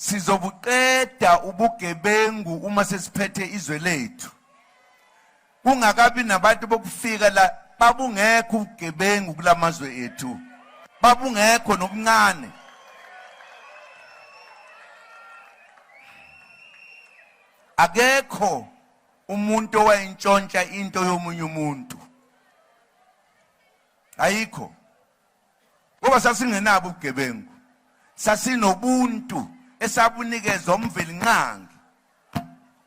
Sizobuqeda ubugebengu uma sesiphethe izwe lethu. Kungakabi nabantu bokufika la, babungekho ubugebengu kulamazwe ethu, babungekho nobuncane. Akekho umuntu owayentshontsha into yomunye umuntu, ayikho, ngoba sasingenabo ubugebengu, sasinobuntu esabunikezwa uMvelinqangi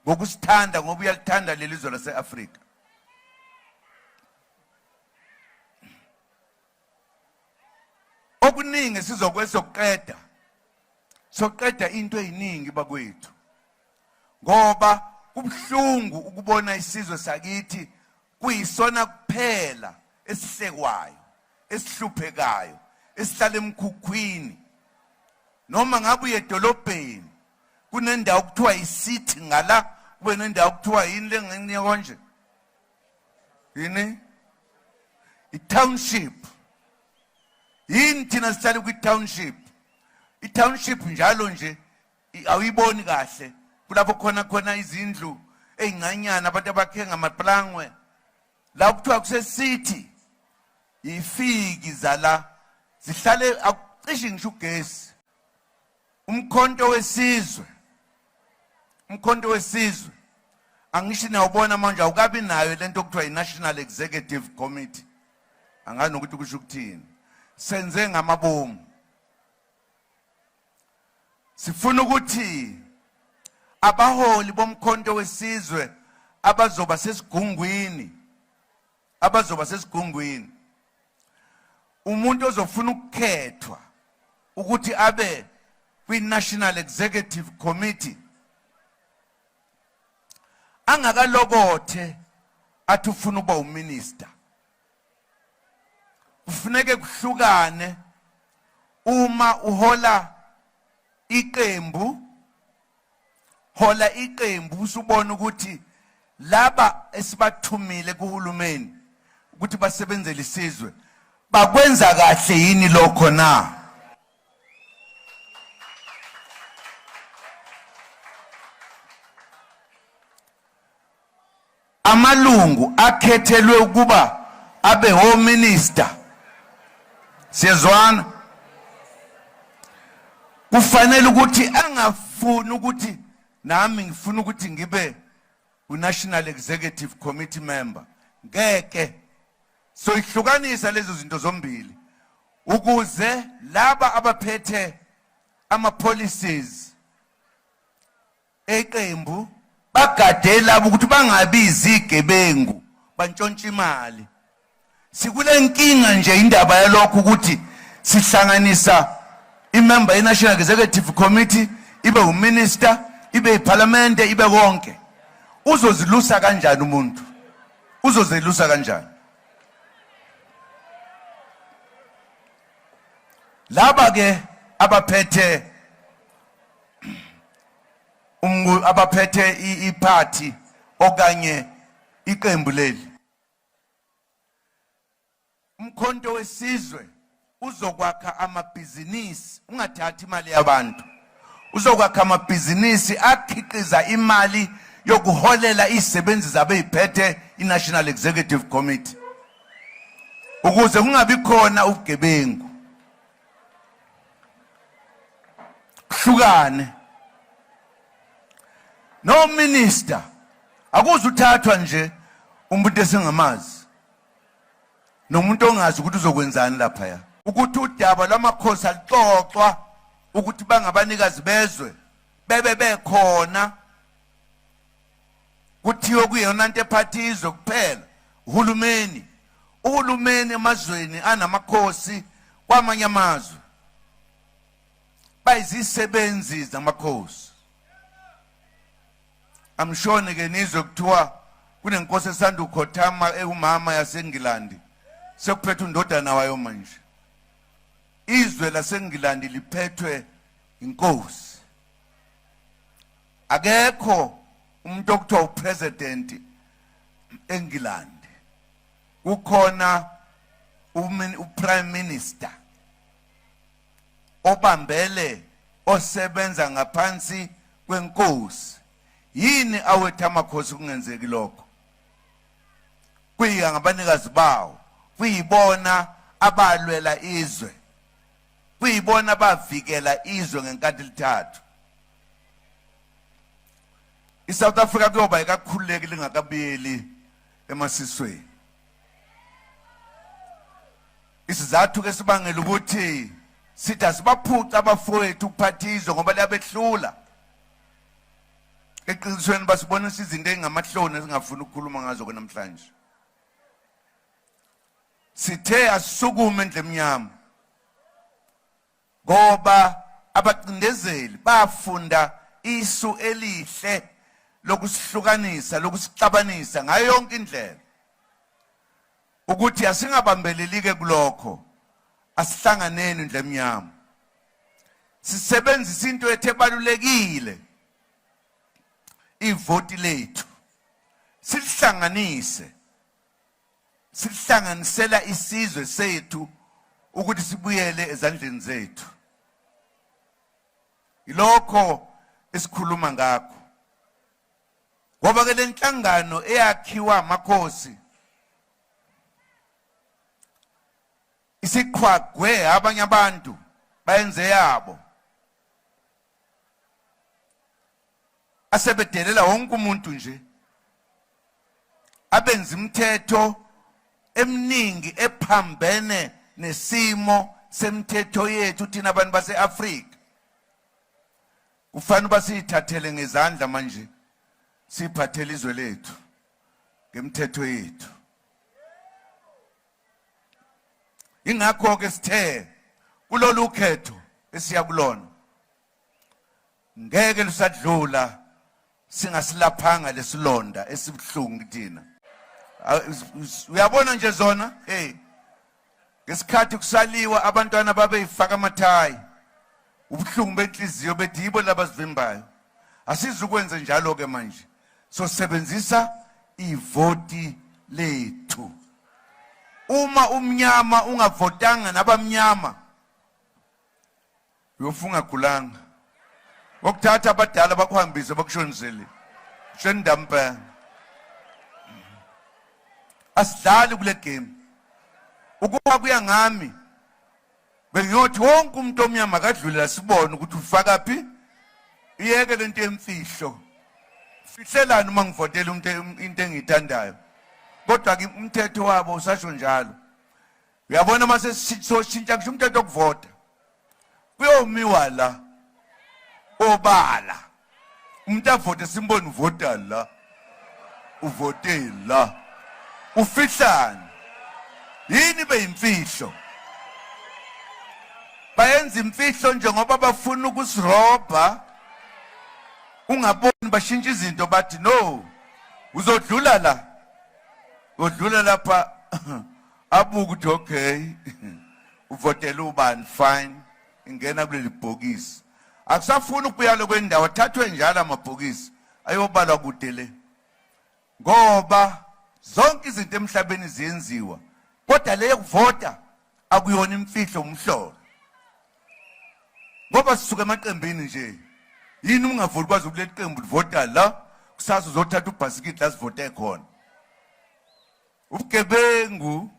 ngokusithanda, ngoba uyalithanda leli zwe lase-Afrika. Okuningi sizokwesokuqeda, soqeda into eziningi bakwethu, ngoba kubuhlungu ukubona isizwe sakithi kuyisona kuphela esihlekwayo, esihluphekayo, esihlala emkhukhwini. Noma ngabe uye edolobheni, kunendawo kuthiwa i-city ngala, kube nendawo kuthiwa yini lengenye konje, yini, i-township. Yini thina sihlale kwi-township? I-township njalo nje awuyiboni kahle, kulapho khona khona izindlu ey'ncanyana, abantu abakhe ngamaplangwe. La kuthiwa kuse-city, yifiki zala zihlale, akucishi ngisho ugesi. Umkhonto wesizwe, umkhonto wesizwe, angisho niyawubona manje, awukabi nayo lento okuthiwa i-National Executive Committee. Angazi nokuthi kusho ukuthini. Senze ngamabomu, sifuna ukuthi abaholi bomkhonto wesizwe abazoba sesigungwini, abazoba sesigungwini, umuntu ozofuna ukukhethwa ukuthi abe kwi-National Executive Committee angakalokothe athi ufuna ukuba uminister, kufuneke kuhlukane. Uma uhola iqembu, hola iqembu, usubona ukuthi laba esibathumile kuhulumeni ukuthi basebenzele isizwe bakwenza kahle yini lokho na. Amalungu akhethelwe ukuba abe ominister, siyezwana, kufanele ukuthi angafuni ukuthi nami ngifuna ukuthi ngibe uNational Executive Committee member. Ngeke, soyihlukanisa lezo zinto zombili ukuze laba abaphethe ama policies eqembu bagade labo ukuthi bangabi izigebengu bantshontsha imali. Sikule nkinga nje indaba yalokho ukuthi sihlanganisa imember ye-National Executive Committee ibe uminister, ibe iphalamende, ibe konke. Uzozilusa kanjani umuntu? Uzozelusa kanjani? Laba ke abaphethe abaphethe iphathi okanye iqembu leli, umkhonto wesizwe uzokwakha amabhizinisi, ungathathi imali yabantu, uzokwakha amabhizinisi akhiqiza imali yokuholela izisebenzi zabe iphethe i-National Executive Committee, ukuze kungabi khona ubugebengu. Kuhlukane no minister, akuze uthathwa nje umuntu esingamazi nomuntu ongazi ukuthi uzokwenzani laphaya. Ukuthi udaba lwamakhosi aluxoxwa ukuthi bangabanikazi bezwe, bebe bekhona, kuthiwe kuyona nto ephatha izwe kuphela uhulumeni. Uhulumeni emazweni anamakhosi, kwamanye amazwe bayizisebenzi zamakhosi. Amshone ke nizwe kuthiwa kunenkosi esanda ukukhothama ewumama yaseNgilandi, sekuphethe undodana wayo manje. Izwe laseNgilandi liphethwe inkosi. Akekho umuntu okuthiwa upresident eNgilandi, kukhona uprime minister obambele. osebenza ngaphansi kwenkosi. Yini awethu amakhosi kungenzeki lokho? Kuyiya ngabanikazi bawo, kuyibona abalwela izwe, kuyibona abavikela izwe ngenkathi lithathwa. ISouth Africa kuyoba ikakhululeki lingakabuyeli emasisweni. Isizathu ke sibangela ukuthi sithi asibaphuca abafowethu ukuphatha izwe ngoba liyabehlula. Eqinisweni basibonisa izinto ezingamahloni esingafuni ukukhuluma ngazo namhlanje. Sithe asisukume endlemnyama ngoba abacindezeli bafunda isu elihle lokusihlukanisa, lokusixabanisa ngayo yonke indlela, ukuthi asingabambelelike kulokho, asihlanganeni ndlemnyama, sisebenzise into ethe balulekile, ivoti lethu, silihlanganise, sihlanganisela isizwe sethu ukuthi sibuyele ezandleni zethu. Ilokho esikhuluma ngakho, ngoba ke lenhlangano eyakhiwa amakhosi isiqhwagwe abanye abantu bayenze yabo, asebedelela wonke umuntu nje, abenza imithetho eminingi ephambene nesimo semithetho yethu thina abantu base-Afrika. Kufanele uba siyithathele ngezandla manje, siphathele izwe lethu ngemithetho yethu. Ingakho ke sithe kulolu khetho esiya kulona ngeke lusadlula singasilaphanga lesilonda esibuhlungu kuthina. Uyabona nje zona, hey, ngesikhathi kusaliwa abantwana babeyifaka amathayi, ubuhlungu benhliziyo bethi yibo labasivimbayo. Asizukwenze njalo ke manje, sosebenzisa ivoti lethu. Uma umnyama ungavotanga nabamnyama, uyofunga gulanga wokuthatha abadala bakuhambise bakushonisele shendampela. Asidlali kule game. Ukuba kuya ngami, bengiyothi wonke umuntu omnyama akadlulela, sibone ukuthi ufaka phi, iyeke lento yemfihlo. Fihlelani uma ngivotela umuntu into engiyithandayo? Kodwa ke umthetho wabo usasho njalo. Uyabona, uma sesoshintsha ngisho umthetho wokuvota, kuyomiwa la obala, umuntu avote simbone uvota la, uvote la, ufihlani? Yini beyimfihlo? Bayenza imfihlo nje ngoba bafuna ukusirobha. Ungaboni bashintsha izinto, bathi no, uzodlula la, udlula lapha, abuke ukuthi okay, uvotela ubani, fine, ingena kuleli bhokisi. Akusafuni ukubuya lokwendawo, athathwe njalo amabhokisi ayobalwa kude le, ngoba zonke izinto emhlabeni ziyenziwa, kodwa le yokuvota akuyona imfihlo, umhlolo, ngoba sisuka emaqembini nje. Yini ungavoti kwazi kuleli qembu livota la, kusasa uzothatha ubhasikidi la sivote khona? Ubugebengu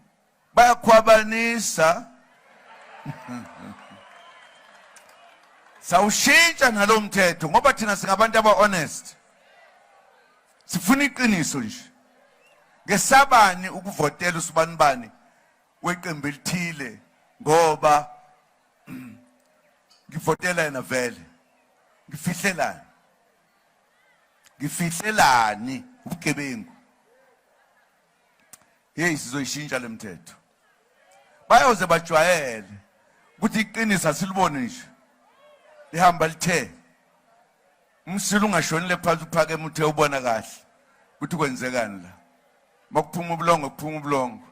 bayakhwabanisa. Sawushintsha nalo mthetho ngoba thina singabantu aba-honest, sifuna iqiniso nje. Ngesabani ukuvotela usibanibani weqembu elithile ngoba ngivotela yena vele? Ngifihlelani? Ngifihlelani ubugebengu? Hey, sizoyishintsha lemthetho, bayoze bajwayele ukuthi iqiniso asilibone nje lihamba lithe umsila ungashonile phansi, uphakeme uthe ubona kahle ukuthi kwenzekani la. Makuphuma ubulongo, kuphuma ubulongo.